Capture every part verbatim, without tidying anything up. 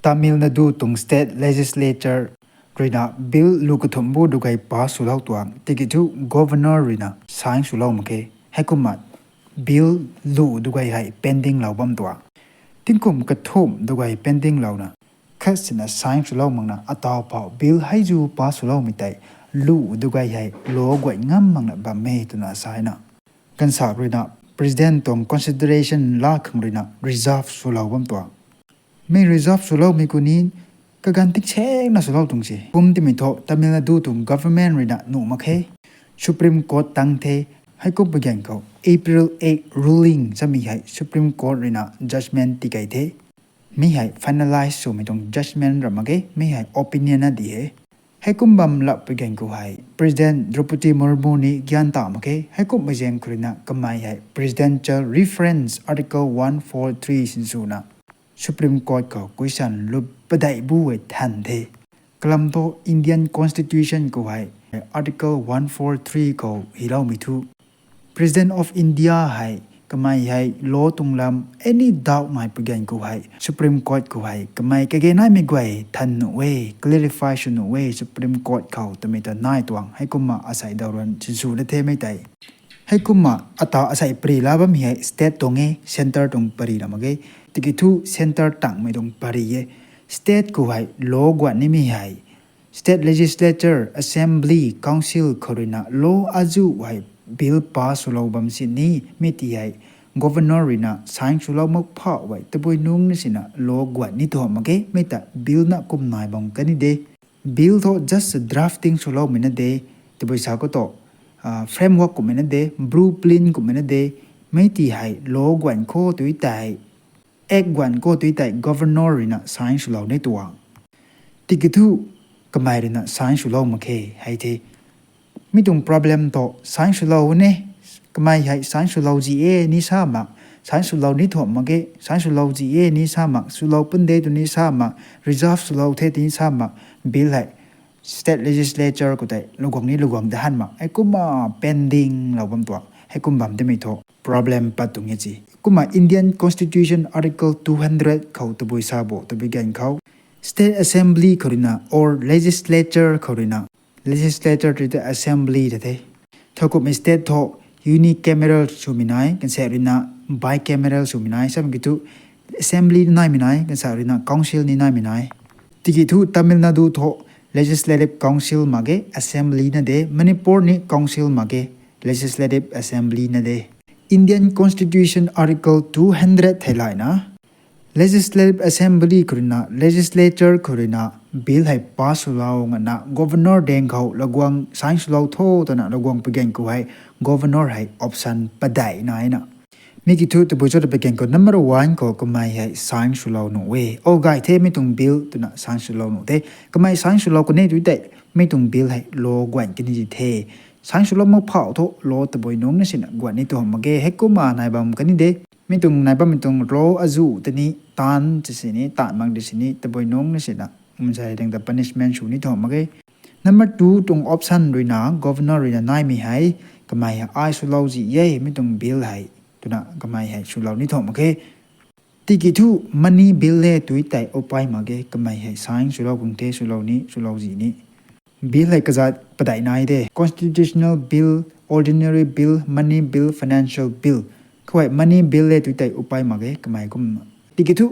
Tamil Nadu tuang state legislature ruina bill lu kathumh bu dugay pass swlou tuang tiki thu governor ruina sign swlou mak khe. Heikumna bill lu dugay hei pending lou bam tuang. Tingkum kathumh dugay pending louna khat sina sign swlou makna ataw phou bill hei zu pass swloumei tei lu dugay hei law guay ngam makna bam e twna sa na. Gansak ruina president tuang consideration la khang ruina reserve swlou bam tuang. Mi reserve swloumei ku ni kaganv tiksakna swlou tuang se. Kum timei thu Tamil Nadu tuang government ruina nuh mak khe. Supreme Court tang the. Heikum pui ganv khou April eight ruling samei hei Supreme Court ruina judgment tikei the. Mi hei finalize swmei tuang judgment ra mak ge, mi hei opinion na di e. Heikum bam lap pui ganv khou hei President Droupadi Murmu ni gyan ta mak khe. Heikum mei zaeng khou ruina kamei hei presidential reference article one four three sinswna Supreme Court khou question lut padeih bu e than the. Kalam thu Indian Constitution khou hei article one four three khou hiloumei thu President of India hei kamei hei law tuang lam any doubt nai pui ganv khou hei Supreme Court khou hei kamei kage naimei guay than nuh e, clarify sw nuh e Supreme Court khou twmei ta nai tuang. Heikumna asei daw ruan sinsw na themei tei. Heikumna ata asei pari la bammei hei state tuang e, centre tuang pari ra mak ge. Tiki thu centre tangmei tuang pari e. State khou hei law guan nimei hei state legislature, assembly, council khou ruina law azu hei bill pass swlou bam sini, mi ti hei governor ruina sign swlou mak phau hei tabui nungc na sina law guan ni thu mak ge, mi ta bill na kum nai bam kani de. Bill thu just drafting swloumei na de, tabui sa khou thu framework kummei na de, blueprint kummei na de, mi ti hei law guan khou tui tei, act guan khou tui tei governor ruina sign swlou ni tuang. Tiki thu kamei ruina sign swlou mak khe hei the. Mi tuang problem thu sign swlou ne, kamei hei sign swlou zi e ni sa mak, sign swlou ni thu mak ge, sign swlou zi e ni sa mak, swlou pun de tw ni sa mak, reserve swlou the tw ni sa mak, bill hei state legislature khou tei luguang ni luguang da han mak, heikumna pending lou bam tuang. Heikum bam timei thu problem pat tuang e ci. Kumna Indian Constitution Article two hundred khou tabui sa bo tabui ganv khou state assembly khou ruina or legislature khou ruina, legislature tui tei assembly ta the. Thowkumhmei state thu unicameral swmei nai, kansa ruina bicameral swmei nai, sam ki thu assembly ni naimei nai, kansa ruina council ni naimei nai. Tiki thu Tamil Nadu thu legislative council mak ge, assembly na de. Manipur ni council mak ge, legislative assembly na de. Indian Constitution Article two hundred theilayna legislative assembly khou ruina, legislature khou ruina bill hei pass swlou ngana governor daeng khou laguang sign swlou tho twna laguang pui ganv khou hei governor hei option padeih naina. Mi ki thu tabui cho ta pui ganv khou number one khou kamei hei sign swlou nuh e. O gay the mi tuang bill twna sign swlou nuh the. Kamei sign swlou kan e tui tei mi tuang bill hei law guan kani di the. Sign swlou mak phau thu law tabui nungc na sina guan ni thu mak ge, heikumna nai bam kani de. Mi tuang nai bammei tuang law azu tei ni tan ti sini, tan mak di sini, tabui nungc na sina mansei dang ta punishment sw ni thu mak ge. Number two tuang option ruina governor ruina naimei hei kamei hei ai swlou zi e mi tuang bill hei twna kamei hei swlou ni thu mak ge. Tiki thu money bill le tui tei upai mak ge, kamei hei sign swlou kung the, swlou ni, swlou zi ni. Bill hei kazat padeih nai de, constitutional bill, ordinary bill, money bill, financial bill. Khou hei money bill le tui tei upai mak ge kamei kum. Tiki thu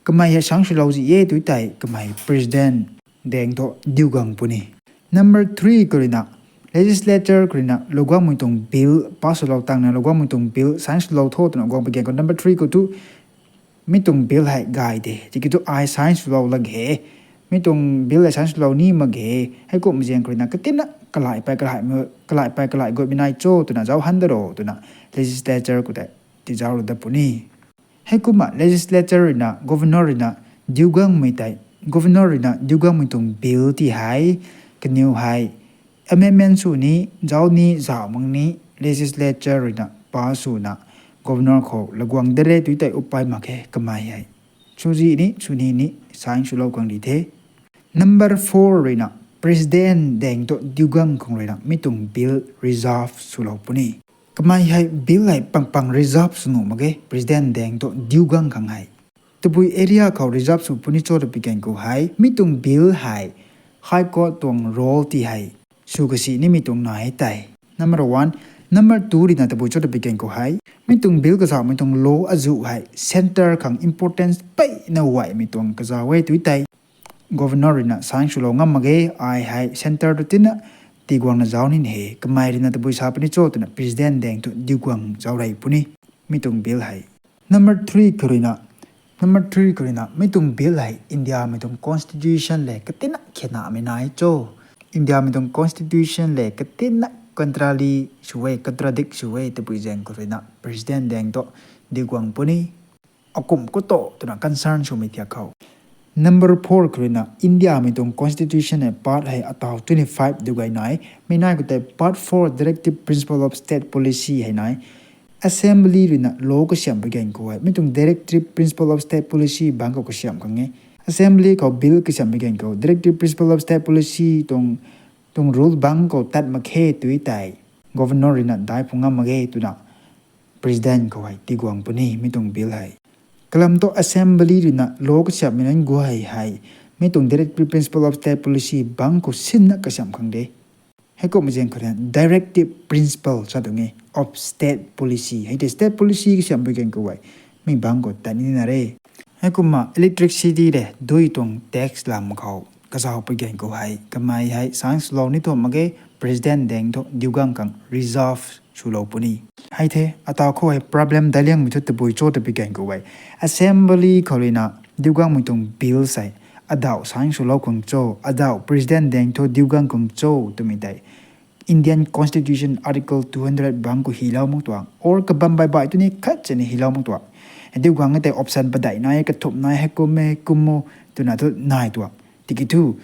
kamei hei sign swlou zi e tui tei kamei president daeng thu diu gang puni. Number three khou ruina legislature khou ruina laguangmei tuang bill pass swlou tangna laguangmei tuang bill sign swlou tho twna guang pui ganv khou number three khou thu mi tuang bill hei gay de, tiki thu ai sign swlou lag he, mi tuang bill hei sign swlou ni mak ge, heikumhmei zaeng khou ruina katina kalai pei kalai, kalai pei kalai guatmei nai cho twna zauc han da ro twna legislature khou tei tizauc lou dat puni. Heikumna legislature ruina, governor ruina diu gangmei tei, governor ruina diu gangmei tuang bill ti hei kaniw hei amendment sw ni, zauc ni, zauc mak ni, legislature ruina pass swna governor khou laguang de re tui tei upai mak khe kamei hei sw zi ni, sw ni ni, sign swlou kang di the. Number four ruina president daeng thu diu gang khang ruina mi tuang bill reserve swlou puni. Kamei hei bill hei pang pang reserve sw nuh mak ge, president daeng thu diu gang khang hei. Tabui area khou reserve sw puni cho twpui ganv khou hei, mi tuang bill hei High Court tuang role ti hei sw kasi nimei tuang nai tei. Number one, number two ruina tabui cho twpui ganv khou hei, mi tuang bill kazauhmei tuang law azuh hei centre khang importance peyna gaymei tuang kazauh e tu tei. Governor ruina sign swlou ngam mak ge, ai hei centre tu tina tiguangna zauc ni he, kamei ruina tabui sa puni cho twna president daeng thu tiguang zauc rey puni, mi tuang bill hei. Number three khou ruina, number three khou ruina, mi tuang bill hei Indiamei tuang constitution le katina khenamei nai cho. Indiamei tuang constitution le katina contrary sw e, contradict sw e twpui zaeng khou ruina president daeng thu tiguang puni. Akum khou tu twna concern swmei thiak khou. Number four khou ruina Indiamei tuang constitution e part hei ataw twenty five du gay nai. Mi nai khou tei part four directive principle of state policy hei nai. Assembly ruina law kasiamhpui ganv khou hei, mi tuang directive principle of state policy bangc khou kasiamh khang e. Assembly khou bill kasiamhpui ganv khou directive principle of state policy tuang, tuang rule bangc khou tat mak khe tu tei, governor ruina daic phu ngam mak ge twna president khou hei tiguang puni mi tuang bill hei. Kalam thu assembly ruina law kasiamhmei nunc guay hei, mi tuang directive principle of state policy bangc khou sinna kasiamh khang de. Heikumhmei zaeng khou ruina directive principle sa tuang e of state policy. Hei tei state policy kasiamhpui ganv khou hei, mi bangc khou tat nina re. Heikumna electricity le dui tuang tax lam khou kazauhpui ganv khou hei, kamei hei sign swlou ni thu mak ge, president daeng thu tiguang khang reserve swlou puni. Hei the, ataw khou hei problem daic liangmei thu tabui cho twpui ganv khou hei, assembly khou ruina tiguangmei tuang bill hei, adauh sign swlou khang cho, adauh president daeng thu tiguang khang cho twmei tei Indian Constitution Article two hundred bangc khou hylou mak tuang, or kabam baih baih tu ni khat sini hylou mak tuang. Tiguang e tei option padeih nai, kathumh nai, heikum e, kum o, twna thu nai tuang. Tiki thu,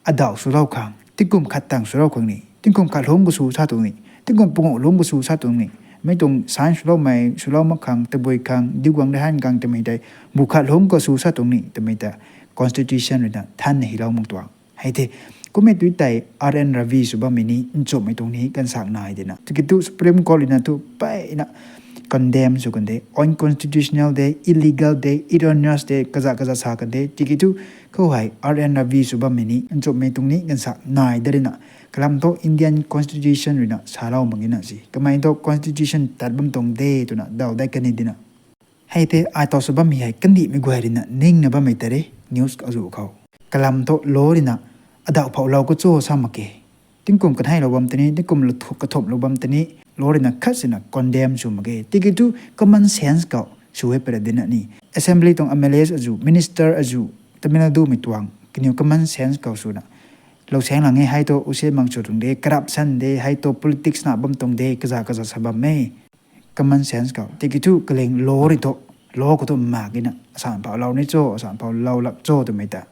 adauh swlou khang, tingkum khat tang swlou khang ni, tingkum khat lungc khou sw sa tuang ni, tingkum panguh lungc khou sw sa tuang ni, mi tuang sign swloumei, swlou mak khang, tabui khang, tiguang de han khang twmei tei, bu khat lungc khou sw sa tuang ni twmei ta constitution ruina thanna hylou mak tuang. Hei the, kummei tu tei R N Ravi sw bammei ni nchumhmei tuang ni kansak nai dina. Tiki thu Supreme Court ruina thu peyna condemn sw kan de, unconstitutional de, illegal de, erroneous de, kaza kaza sa kan de. Tiki thu khou hei R N Ravi sw bammei ni nchumhmei tuang ni kansak nai da ruina. Kalam thu Indian Constitution ruina salou mak gina si. Kamei thu constitution tat bam tuang de twna daw dai kan ni dina. Hei the, ai taw sw bammei hei kandihmei guay ruina ningna bammei tei re, news azuh khou. Kalam thu law ruina, adauh phouhlou khou cho sa mak ge. Tingkum kanheilou bam tei ni, tingkum kathumhlou bam tei ni, law ruina khat sina condemn sw mak ge. Tiki thu common sense khou sw e pera dina ni. Assembly tuang M L As azuh, minister azuh, Tamil Nadumei tuang, kaniw common sense khou swna lou saeng lang e, hei thu use mang sw tuang de, corruption de, hei thu politics na bam tuang de, kaza kaza sa bam e. Common sense khou. Tiki thu kaling law rui thu, law khou thu mak gina, asan phoulou ni cho, asan phoulou lak cho twmei ta.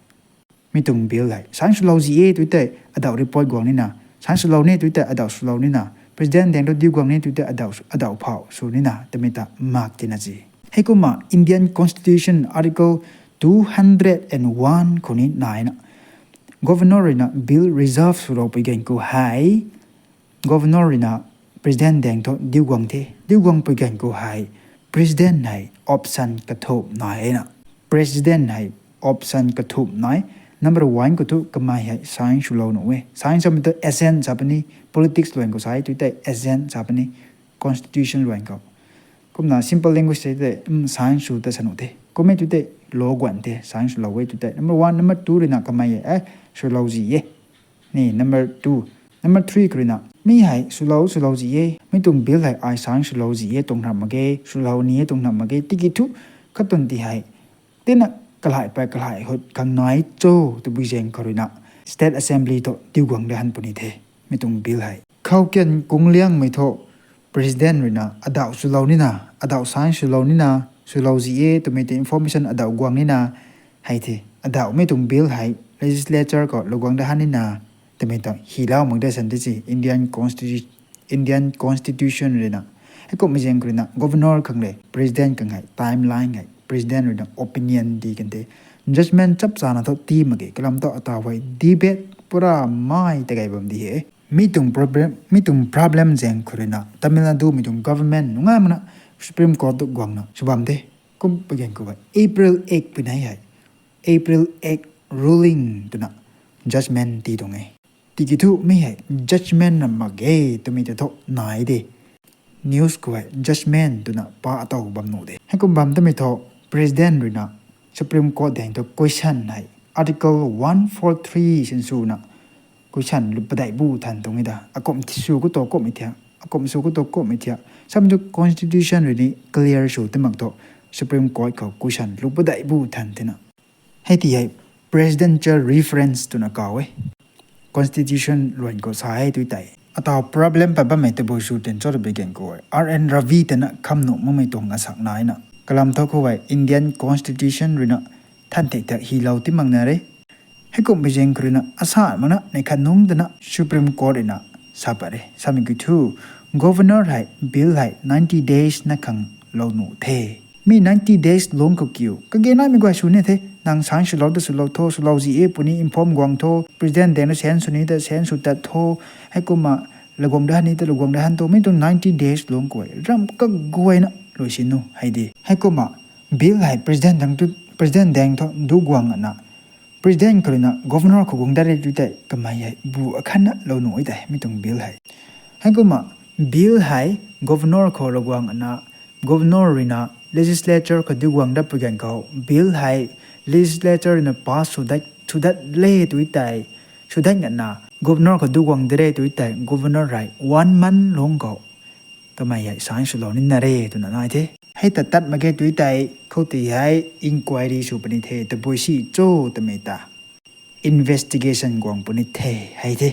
Mi tuang bill hei sign swlou zi e tu tei adauh report guang nina, sign swlou ni tu tei adauh swlou nina, president daeng thu tiguang ni tu tei adauh, adauh phou sw nina twmei ta mak tina si. Heikumna Indian Constitution Article two hundred and one khou ni naina, governor ruina bill reserve swloupui ganv khou hei, governor ruina president daeng thu tiguang the, tiguangpui ganv khou hei, president hei option kathumh naina. President hei option kathumh nai. Number one khou thu kamei hei sign swlou nuh e. Sign samei thu assent sa puni, politics luan khou sa e tu tei assent sa puni, constitution luan khou. Kumna simple language tei tei, sign sw ta sa nuh the. Kummei tu tei law guan the, sign swlou e tu tei. Number one, number two ruina kamei e, swlou zi e. Ni, number two. Number three khou ruina, mi hei swlou, swlou zi e. Mi tuang bill hei ai sign swlou zi e tuang ram mak ge, swlou ni e tuang ram mak ge. Tiki thu, katuang ti hei tina kalai pei kalai hut khang nai cho twpui zaeng khou ruina, State Assembly thu tiguang de han puni the. Mi tuang bill hei khou kan kung liangmei thu, president ruina adauh swlou nina, adauh sign swlou nina, swlou zi e twmei tei information adauh guang nina, hei the, adauh mi tuang bill hei legislature khou lou guang de han nina twmei ta hylou mak de san de si Indian Constitu-, Indian Constitution ruina. Heikumhmei zaeng khou ruina governor khang le president khang hei timeline hei president ruina opinion di kan the. Judgment chap chana thu ti mak ge, kalam thu ataw hei debate pura mai ta gay bam di he. Mi tuang problem, mi tuang problem zaeng khou ruina Tamil Nadumei tuang government nunc ngai makna Supreme Court tu guangna sw bam de. Kum pui gan khou hei April eight pui nei hei April eight ruling twna judgment tii tuang e. Tiki thu mi hei judgment na mak ge twmei ta thu nai de. News khou hei judgment twna pa ataw bam nuh de. Heikum bam twmei thu President ruina Supreme Court daeng thu question hei Article one four three sinswna question lu padeih bu than tuang e da. Akum sw khou tu kummei thiak, akum sw khou tu kummei thiak, sam tu constitution rui ni clear sw ti mak thu Supreme Court khou question lu padeih bu than tina. Hei ti hei presidential reference twna kaw e. Constitution luan khou sa e tu tei. Ataw problem pat bammei tabui sw tin cho twpui gan khou hei R N Ravi tana kham nuh makmei tuang asak naina kalam thu khou hei Indian Constitution ruina than thek thak hilou ti mak na re. Heikum pui zaeng khou ruina asa makna nei khat nungc tana Supreme Court ruina sa pat re. Samei kiu thu Governor hei bill hei ninety days na khang lou nuh the. Mi ninety days lungc khou kiu kage naimei guay sw ni the. Nang sign swlou ta swlou tho, swlou zi e puni inform guang tho, President daeng na sign sw ni ta sign sw tat tho. Heikumna laguang da ni ta laguang da han tho. Mi tuang ninety days lungc khou hei ram kaguayna lui si nu hei de. Heikumna bill hei President daeng thu, President daeng thu du guang ana President khou ruina Governor khou guang dat re tu tei kamei hei bu akhatna lou nuh e tei mi tuang bill hei. Heikumna bill hei Governor khou laguang ana Governor ruina Legislature khou du guang dat pui gan khou bill hei Legislature ruina pass sw dat, sw dat le tu tei, sw dat ngana Governor khou du guang de re tu tei Governor hei one month lungc khou kamei hei sign swlou nina re twna nai the. Hei ta tat mak ge tu tei khoutei hei inquiry sw puni the tabui si cho twmei ta investigation guang puni the hei the.